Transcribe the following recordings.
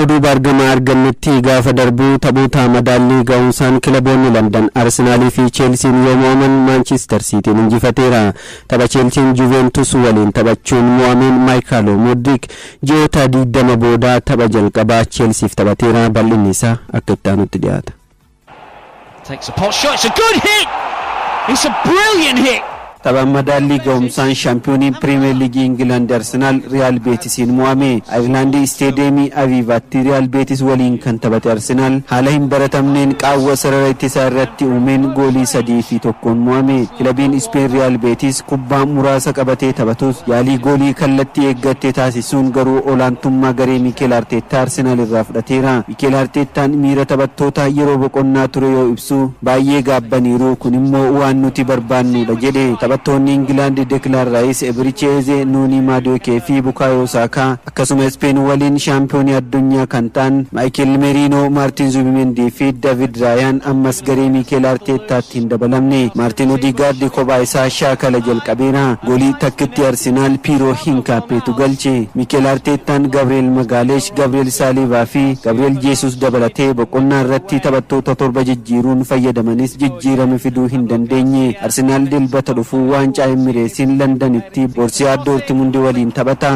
Oduu baargamaa argannutti gaafa darbu, taphoota madaallii ga'umsaan kilaboonni Landan Arsenaalii fi Cheelsiin yoo mo'aman, Maanchister Siitiin injifateera. Tapha Cheelsiin Juventus waliin taphachuun mo'ameen Maayikaalo Modriik ji'oota 20 booda tapha jalqabaa Cheelsiif taphateera. Bal'inni isaa akka itti aanutti dhiyaata. Takes a pot shot. It's a good hit. It's a brilliant hit. Taphaan madaallii ga'umsaan shaampiyoonii Piriimeer Liigii Ingilaand Arsenaal Riyaal Beetisiin mo'ame. Ayirlaandii Isteediyeemii Aviivaatti Riyaal Beetis waliin kan taphate Arsenaal haala hin baratamneen qaawwa sarara ittisaa irratti uumeen goolii 3-1n mo'ame. Kilabiin Ispeen Riyaal Beetis kubbaa muraasa qabatee taphatus, yaalii goolii kallattii eeggattee taasisuun garuu olaantummaa garee Miikeel Arteettaa Arsenaal irraa fudhateera. Miikeel Arteettaan miira taphattoota yeroo boqonnaa ture yoo ibsu, "Baay'ee gaabbaniiru, kun immoo waan nuti barbaannudha" jedhe. Taphattoonni Ingilaand Deklaan Raayis, Eberechi Eze, Noonii Maadookee fi Bukaayoo Saakaa, akkasuma Ispeen waliin shaampiyoonii addunyaa kan ta'an Maayikil Meriinoo, Maartiin Zubimendii fi David Raayaan ammas garee Miikeel Arteettaatti hin dabalamne. Maartiin Odigaardi kophaa isaa shaakala jalqabeera. Goolii takkitti Arsenaal Piiroo Hinkaappeetu galche. Miikeel Arteettaan Gabriel Magaaleesh, Gabriel Saaliivaa fi Gabriel Jeesus dabalatee boqonnaa irratti taphattoota torba jijjiiruun fayyadamanis jijjiirame fiduu hin dandeenye. Arsenaal Dilbata dhufuu waancaa Emireetsiin Londanitti Boorsiyaa Doortimundi waliin taphata.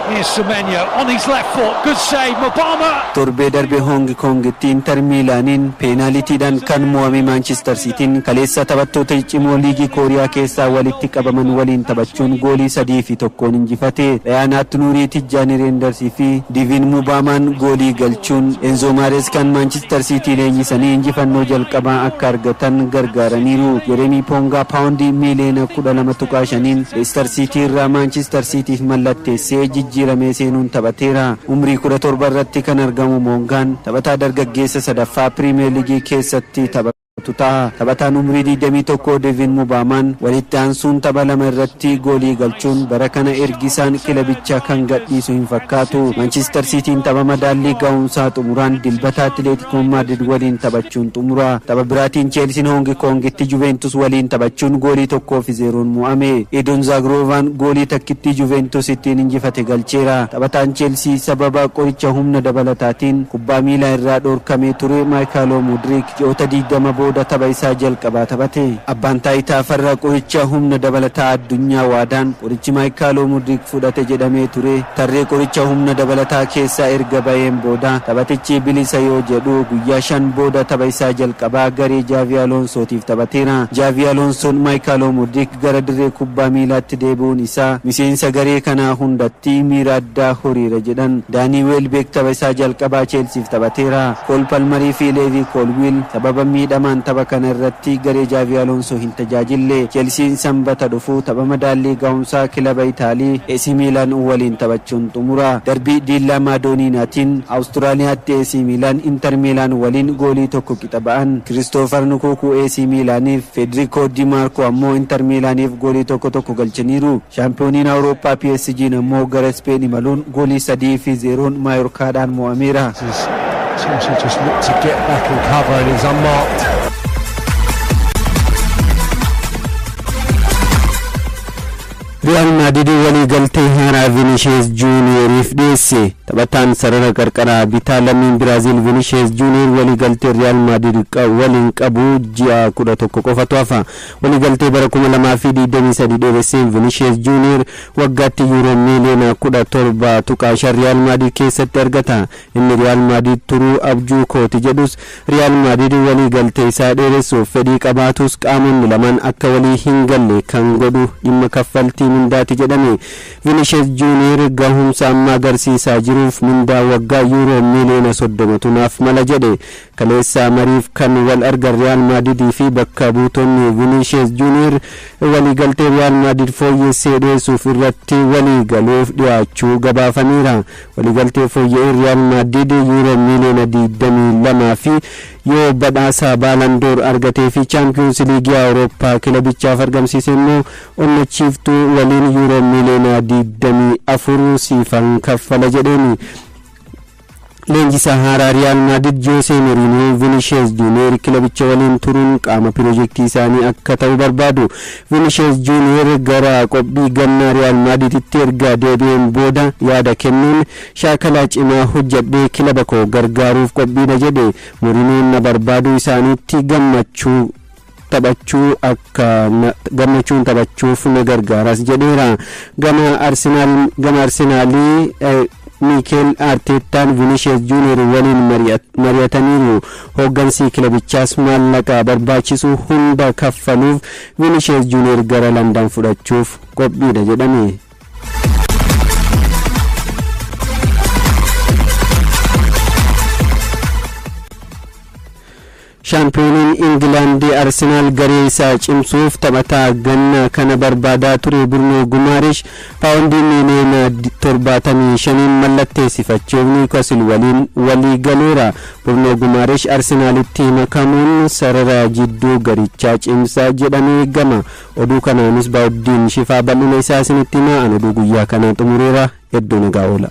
Here's Semenyo on his left foot. Good save. Mubama. Torbee darbe Hoong Kongitti Inter Miilaaniin peenaalitiidhaan kan mo'ame Maanchister Siitiin kaleessa taphattoota ciccimoo liigii Kooriyaa keessaa walitti qabaman waliin taphachuun goolii 3-1n injifate. Rayaan Nuurii, Tijjaanii Reendarsii fi Divin Mubaamaan goolii galchuun Enzo Maareskaan Maanchister Siitii leenjisanii injifannoo jalqabaa akka argatan gargaaraniiru. Jeremii Poongaa paawundii miiliyoona 12.5n Leicester Siitii irraa Maanchister Siitiif mallatteessee jijjiiramee seenuun taphateera. Umrii 17 irratti kan argamu Moongaan taphataa dargaggeessa sadaffaa Piriimeer Liigii keessatti taphatu ta'a. Taphataan umrii 21 Devin Mubaamaan walitti aansuun tapha lama irratti goolii galchuun bara kana ergisaan kilabicha kan gadhiisu hin fakkaatu. Manchester Cityin tapha madaallii ga'umsaa xumuraan Dilbata Atileetikoo Maadrid waliin taphachuun xumura. Tapha biraatiin Cheelsiin Hoongi Koongitti Juventus waliin taphachuun goolii 1-0n mo'ame. Edon Zaagroovaan goolii takkittii Juventus ittiin injifate galcheera. Taphataan Cheelsii sababa qoricha humna dabalataatiin kubbaa miilaa irraa dhorkamee ture Maayikaaloo Mudrik ji'oota 20 booda tapha isaa jalqabaa taphate. Abbaan taayitaa farra qoricha humna dabalataa addunyaa waadaan qorichi Maayikaaloo Mudrik fudhate jedhamee ture tarree qoricha humna dabalataa keessaa erga ba'een booda taphatichi bilisa yoo jedhu, guyyaa 5 booda tapha isaa jalqabaa garee Jaavi Aloonsootiif taphateera. Jaavi Aloonsoon Maayikaaloo Mudrik gara dirree kubbaa miilaatti deebi'uun isaa miseensa garee kanaa hundatti miira addaa horiira jedhan. Daanii Weelbeek tapha isaa jalqabaa Cheelsiif taphateera. Kool Palmarii fi Leevii Koolwiil sababa miidhamaan tapha kana irratti garee Jaavi Aloonsoo hin tajaajille. Cheelsiin Sanbata dhufu tapha madaallii ga'umsaa kilaba Itaalii AC Miilaan waliin taphachuun xumura. Darbii Diillaa Maadooniinaatiin Awustiraaliyaatti AC Miilaan Inter Miilaan waliin goolii 1 qixa ba'an. Kiristoofar Nkuku AC Miilaaniif, Federico Di Marco ammoo Inter Miilaaniif goolii 1 1 galchaniiru. Shaampiyooniin Awurooppaa PSG'n ammoo gara Speen imaluun goolii 3-0n Maayorkaadhaan mo'ameera. Chelsea just looked to get back and cover and he's unmarked. Riyaal Maadrid walii galtee haaraa Vinishees Juuniyeeriif dhiyeesse. Taphataan sarara qarqaraa bitaa lammiin Biraaziil Vinishees Juuniyeer walii galtee Riyaal Maadrid waliin qabu ji'a 11 qofatu hafa. Walii galtee bara 2023 dheeresseen Vinishees Juuniyeer waggaatti yuuroo miiliyoona 17.5 Riyaal Maadrid keessatti argata. Inni "Riyaal Maadrid turuu abjuu kooti" jedhus, Riyaal Maadrid walii galtee isaa dheeressuuf fedhii qabaatus qaamonni lamaan akka walii hin galle kan godhu dhimma kaffaltii mindaati jedhame. "Vinishees Juuniyeer gahumsa amma agarsiisaa jiruuf mindaa waggaa yuuroo miiliyoona 30tu naaf mala" jedhe. Kaleessa mariif kan wal argan Riyaal Maadridii fi bakka buutonni Vinishees Juuniyeer waliigaltee Riyaal Maadrid fooyyessee dhiyeessuuf irratti walii galuuf dhiyaachuu gabaafameera. Waliigaltee fooyya'ee Riyaal Maadrid yuuroo miiliyoona 22 fi yoo badhaasa Baalandoor argatee fi Chaampiyoons Liigii Awurooppaa kilabichaaf argamsiise immoo onnachiiftuu waliin yuuroo miiliyoona 24 siifan kaffala jedheeni. Leenjisaa haaraa Riyaal Maadrid Joosee Mourinho Vinicius Junior kilabicha waliin turuun qaama piroojeektii isaanii akka ta'u barbaadu. Vinicius Junior gara qophii gannaa Riyaal Maadriditti erga deebi'een booda yaada kennuun, "Shaakala cimaa hojjedhee kilaba koo gargaaruuf qophiidha" jedhe. Mourinhoon na barbaaduu isaaniitti gammachuu taphachuu akka gammachuun taphachuuf na gargaaras jedheera. Gama Arsenaalii Miikeel Arteettaan Vinicius Junior waliin mari'ataniiru. Hooggansi kilabichaas maallaqa barbaachisu hunda kaffaluuf Vinicius Junior gara Landan fudhachuuf qophiidha jedhame. Shaampiyooniin Ingilaandii Arsenaal garee isaa cimsuuf taphataa ganna kana barbaadaa ture Burnoo Gumaaresh paawundii miiliyoona 75 mallatteessifachuuf Niwukasil waliin walii galeera. Burnoo Gumaaresh Arsenaalitti makamuun sarara jidduu garichaa cimsaa jedhamee eegama. Oduu kanaanis Baawuddiin Shifaa bal'ina isaa isinitti himaa. An oduu guyyaa kanaa xumureera. Hedduu nagaa oola.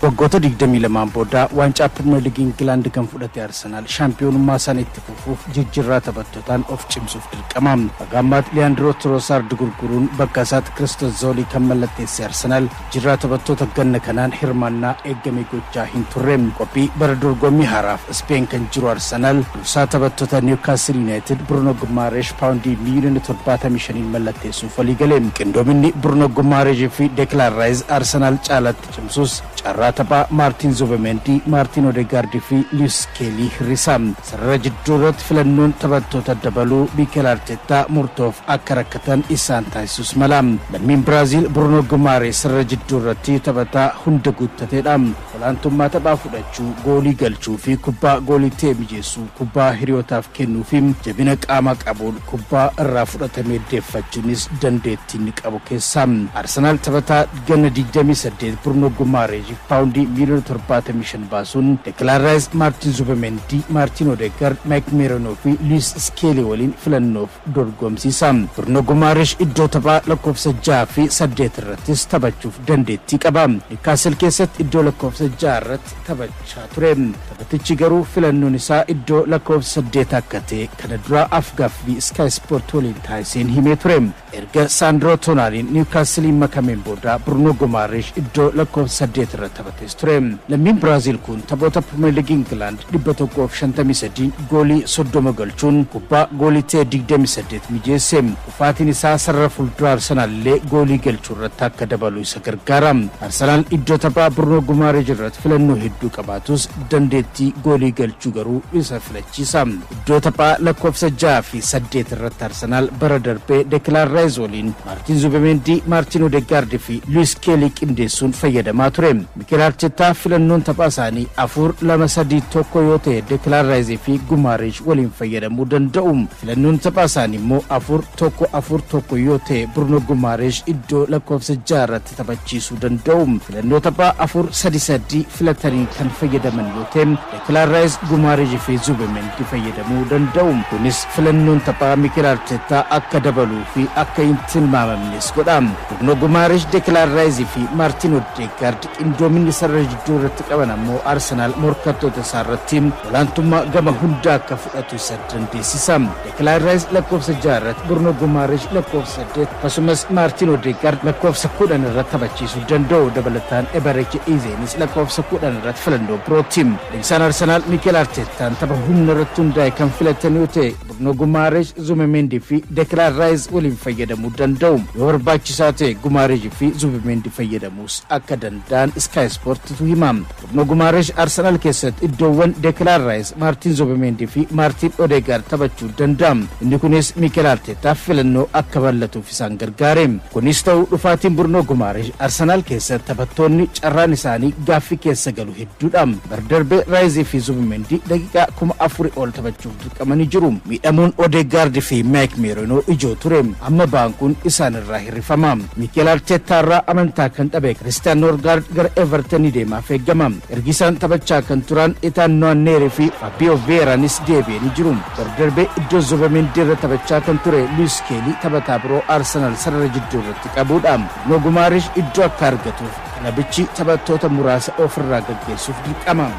Waggoota 22 booda waancaa Pirimeer Liigii Ingilaand kan fudhate Arsenaal shaampiyoonummaa isaan itti fufuuf jijjiirraa taphattootaan of cimsuuf dirqama. Haga ammaatti Liyaandiroo Tiroosaard gurguruun bakka isaatti Kiristos Zoolii kan mallatteesse Arsenaal jijjiirraa taphattoota ganna kanaan hirmaannaa eeggame gochaa hin turre. Qophii bara dorgommii haaraaf Ispeen kan jiru Arsenaal dursaa taphattoota Niwukaastil Yuunaayitid Bruno Gumaaresh paawundii miiliyoona 75 mallatteessuuf walii gale. Qindoominni Bruno Gumaaresh fi Deklaan Raayis Arsenaal caalatti cimsus, carraa taphaa Maartiin Zubimeendii, Maartiin Odegaardii fi Luis Keelii hir'isa. Sarara jidduu irratti filannoon taphattoota dabaluu Mikel Arteettaa murtoof akka rakkatan isaan taasisus mala. Lammiin Biraaziil Bruno Gumaarees sarara jidduu irratti taphataa hunda guuttateedha. Olaantummaa taphaa fudhachuu, goolii galchuu fi kubbaa goolii ta'e mijeessuu, kubbaa hiriyootaaf kennuu fi jabina qaamaa qabuun kubbaa irraa fudhatamee deeffachuunis dandeettii inni qabu keessaa. Arsenaal taphataa ganna 28 Bruno Gumaarees paawundii miiliyoona 75 baasuun Deklaan Raayis, Maartiin Zubimeendii, Maartiin Odegaard, Maayik Meerinoo fi Luis Skeelii waliin filannoof dorgomsiisa. Bruno Gumaaresh iddoo taphaa lakkoofsa 6 fi 8 irrattis taphachuuf dandeettii qaba. Newcastle keessatti iddoo lakkoofsa 6 irratti taphachaa ture. Taphatichi garuu filannoon isaa iddoo lakkoofsa 8 akka ta'e kana dura afgaaffii Sky Sport waliin taasiseen himee ture. Erga Saandroo Toonaaliin Newcastleiin makameen booda Bruno Gumaaresh iddoo lakkoofsa 8 irratti taphates ture. Lammiin Biraaziil kun taphoota Pirimeer Liigii Ingilaand 153 goolii 30 galchuun kubbaa goolii ta'e 28 mijeesse. Dhufaatiin isaa sarara fuulduraa Arsenaal illee goolii galchuu irratti akka dabalu isa gargaara. Arsenaal iddoo taphaa Bruno Gumaaresh irratti filannoo hedduu qabaatus, dandeettii goolii galchuu garuu isa filachiisa. Iddoo taphaa lakkoofsa 6 fi 8 irratti Arsenaal bara darbee Deklaan Raayis waliin Maartiin Zubimeendii, Maartiin Odegaard fi Luis Keelii qindeessuun fayyadamaa ture. Mikel Arteetaa filannoon taphaa isaanii 4-2-3-1 yoo ta'e, Deklaan Raayisii fi Gumaaresh waliin fayyadamuu danda'u. Filannoon taphaa isaanii immoo 4-1-4-1 yoo ta'e, Bruno Gumaaresh iddoo lakkoofsa 6 irratti taphachiisuu danda'u. Filannoo taphaa 4-3-3 filatanii kan fayyadaman yoo ta'e, Deklaan Raayis, Gumaaresh fi Zubimeendii fayyadamuu danda'u. Kunis filannoon taphaa Mikel Arteetaa akka dabaluu fi akka hin tilmaamamnes godha. Bruno Gumaaresh, Deklaan Raayisii fi Maartiin Odegaard qindoominni sarara jidduu irratti qaban ammoo Arsenaal morkattoota isaa irratti olaantummaa gama hundaa akka fudhatu isa dandeessisa. Deklaan Raayis lakkoofsa 6 irratti, Bruno Gumaaresh lakkoofsa 8, akkasumas Maartiin Odegaard lakkoofsa 10 irratti taphachiisuu danda'u. Dabalataan Eberechi Izeenis lakkoofsa 10 irratti filannoo birooti. Leenjisaan Arsenaal Mikel Arteetaan tapha humna irratti hundaa'e kan filatan yoo ta'e, Bruno Gumaaresh, Zubimeendii fi Deklaan Raayis waliin fayyadamuu danda'u. Yoo barbaachisaa ta'e Gumaaresh fi Zubimeendii fayyadamuus akka danda'an Sky Sportitu hima. Bruno Gumaaresh Arsenaal keessatti iddoowwan Deklaan Raayis, Maartiin Zubimeendii fi Maartiin Odegaard taphachuu danda'a. Inni kunis Mikel Arteetaaf filannoo akka bal'atuuf isaan gargaare. Kunis ta'u, dhufaatiin Bruno Gumaaresh Arsenaal keessatti taphattoonni carraan isaanii gaaffii keessa galu hedduudha. Bara darbe Raayisii fi Zubimeendii daqiiqaa 4000 ol taphachuuf dirqamanii jiru. Miidhama Miidhamuun Odegaard fi Maayik Meerinoo ijoo ture. Amma ba'aan kun isaan irraa hirrifama. Mikel Arteetaa irraa amantaa kan dhabe Kiristiyaan Noorgaard gara Evertonii deemaaf eeggama. Ergi isaan taphachaa kan turan Itaan Noanneerii fi Fabio Vieiraanis deebi'anii jiru. Bara darbee iddoo Zubameendi irra taphachaa kan ture Luis Keelii taphataa biroo Arsenaal sarara jidduu irratti qabudha. Bruno Gumaarish iddoo akka argatuuf kilabichi taphattoota muraasa ofirraa gaggeessuuf dirqama.